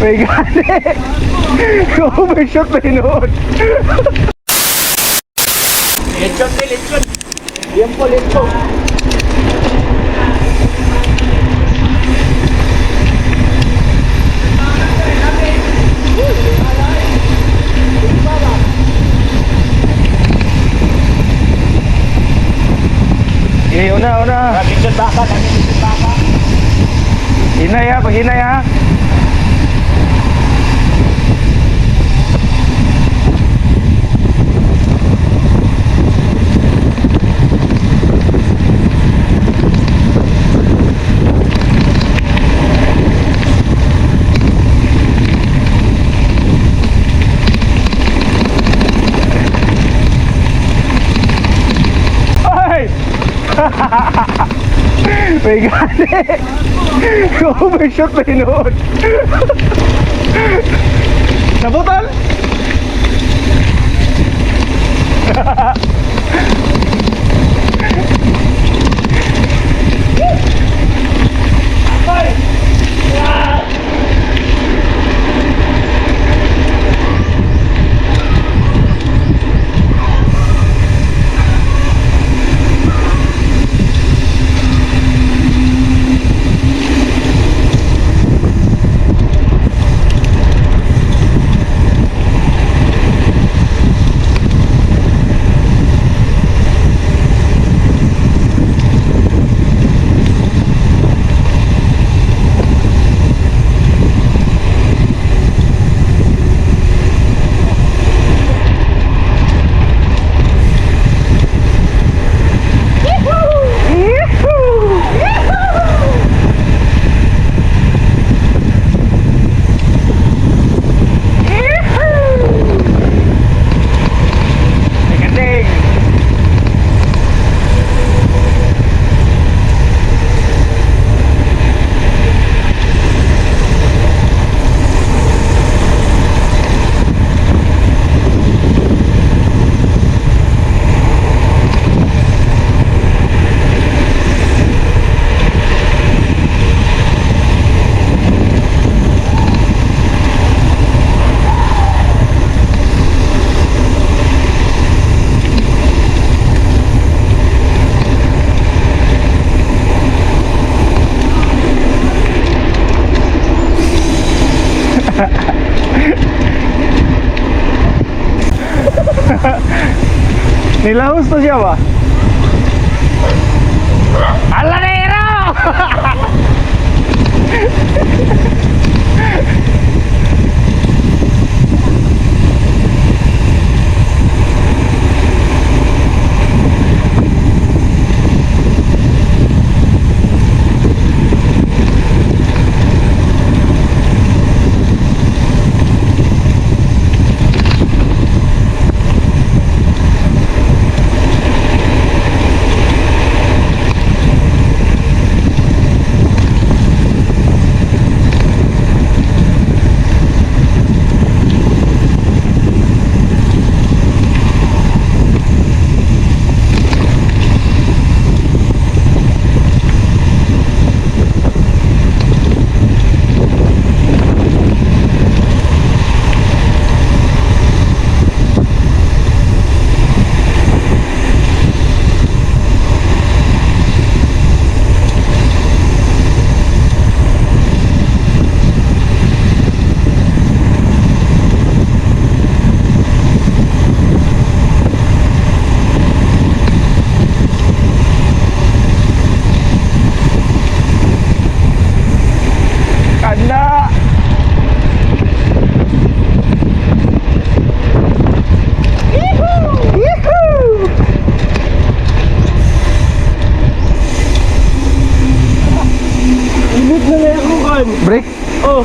May gani. Overshot na hinuon. Lechon, te, lechon. Yan po, lechon. Eh, una, una. Lechon baka, kami lechon baka. Hinay ha, pag hinay ha. Ay! May gani. Overshot na hinuon. Nabutan? May kating. Nilahos to siya ba? Ala na ero! Kana! Yee-hoo! Init na lang ako kan. Break! Oh.